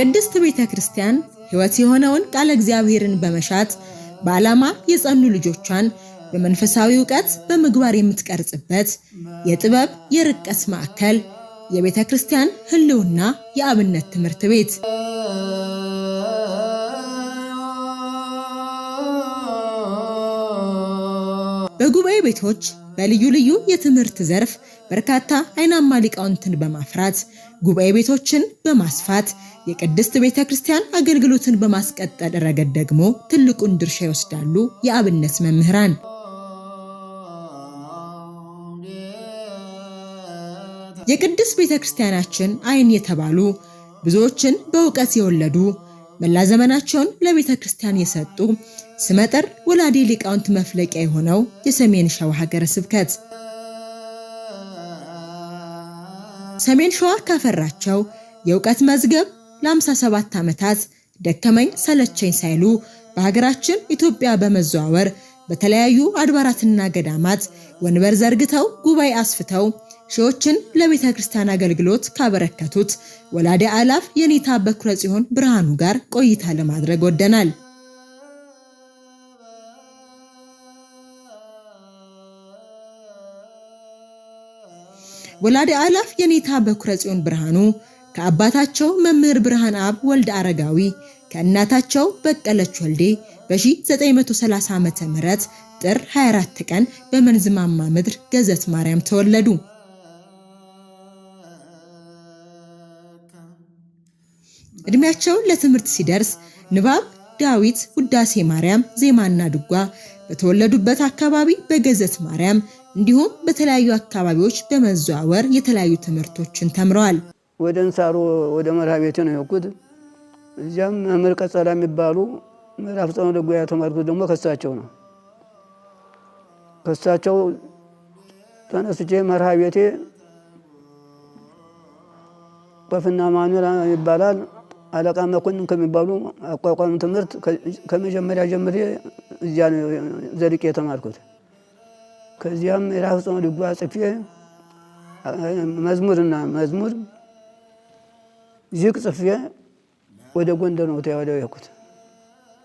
የቅድስት ቤተ ክርስቲያን ሕይወት የሆነውን ቃለ እግዚአብሔርን በመሻት በዓላማ የጸኑ ልጆቿን በመንፈሳዊ ዕውቀት በምግባር የምትቀርጽበት የጥበብ የርቀት ማዕከል፣ የቤተ ክርስቲያን ሕልውና የአብነት ትምህርት ቤት። በጉባኤ ቤቶች በልዩ ልዩ የትምህርት ዘርፍ በርካታ አይናማ ሊቃውንትን በማፍራት፣ ጉባኤ ቤቶችን በማስፋት፣ የቅድስት ቤተ ክርስቲያን አገልግሎትን በማስቀጠል ረገድ ደግሞ ትልቁን ድርሻ ይወስዳሉ የአብነት መምህራን። የቅድስት ቤተ ክርስቲያናችን ዓይን የተባሉ፣ ብዙዎችን በእውቀት የወለዱ፣ መላ ዘመናቸውን ለቤተ ክርስቲያን የሰጡ ስመጥር ወላዴ ሊቃውንት መፍለቂያ የሆነው የሰሜን ሸዋ ሀገረ ስብከት፣ ሰሜን ሸዋ ካፈራቸው የእውቀት መዝገብ ለ57 ዓመታት ደከመኝ ሰለቸኝ ሳይሉ በሀገራችን ኢትዮጵያ በመዘዋወር በተለያዩ አድባራትና ገዳማት ወንበር ዘርግተው ጉባኤ አስፍተው ሺዎችን ለቤተ ክርስቲያን አገልግሎት ካበረከቱት ወላዴ አላፍ የኔታ በኩረ ጽዮን ብርሃኑ ጋር ቆይታ ለማድረግ ወደናል። ወላዴ አላፍ የኔታ በኩረ ጽዮን ብርሃኑ ከአባታቸው መምህር ብርሃን አብ ወልደ አረጋዊ፣ ከእናታቸው በቀለች ወልዴ በ1930 ዓ.ም ጥር 24 ቀን በመንዝማማ ምድር ገዘት ማርያም ተወለዱ። እድሜያቸው ለትምህርት ሲደርስ ንባብ፣ ዳዊት፣ ውዳሴ ማርያም፣ ዜማና ድጓ በተወለዱበት አካባቢ በገዘት ማርያም እንዲሁም በተለያዩ አካባቢዎች በመዘዋወር የተለያዩ ትምህርቶችን ተምረዋል። ወደ እንሳሮ ወደ መርሃ ቤቴ ነው የሄድኩት። እዚያም መምህር ቀጸላ የሚባሉ ምዕራፍ ጸኖ ድጓ የተማርኩት ደግሞ ከሳቸው ነው። ከሳቸው ተነስቼ መርሃ ቤቴ ቆፍና ማኑኤል ይባላል። አለቃ መኮንን ከሚባሉ አቋቋም ትምህርት ከመጀመሪያ ጀምሬ እዚያ ነው ዘልቄ የተማርኩት። ከዚያም ምዕራፍ ጾመ ድጓ ጽፌ መዝሙርና መዝሙር ዚቅ ጽፌ ወደ ጎንደር ነው ተያወደው የሄድኩት።